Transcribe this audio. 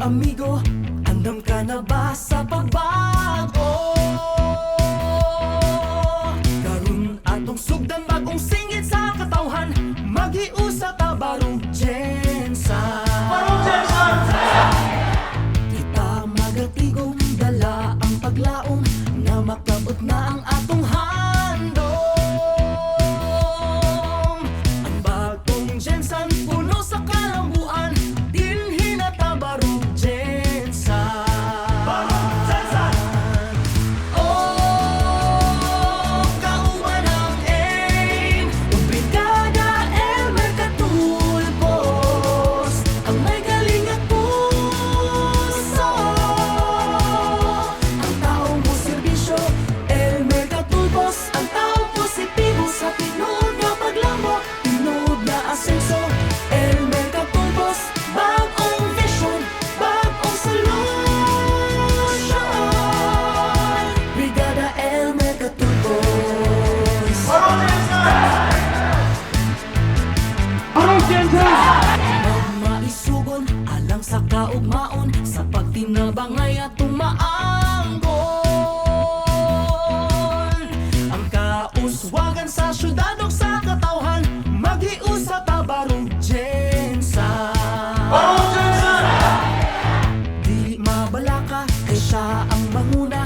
Amigo, andam ka na ba sa pagbago? Karon atong sugdan bagong singit sa katawhan. Maghiusa ta, Barong GenSan. Barong GenSan! Kita magatigom, dala ang paglaom na makabot na ang atong handom. Ang bagong GenSan, puno sa kalambuan. Dinhi na ta, Barong GenSan. Barong GenSan! Oh, kauban ang AIM ug Brigada Elmer Katulpos, ang may kalingap puso. Ang taong mo serbisyo, Elmer Katulpos. Ang taong positibo sa tinuod nga paglambo, tinuod nga asenso. Elmer Katulpos, bag-ong vision, bag-ong solusyon. Brigada Elmer Katulpos. Barong GenSan! Barong GenSan! Magmaisugon alang sa kaugmaon, sa pagtinabangay atong maangkon ang kauswagan sa syudad ug sa katawhan. Maghiusa ta, Barong GenSan. Barong GenSan! Dili mabalaka kay siya ang manguna.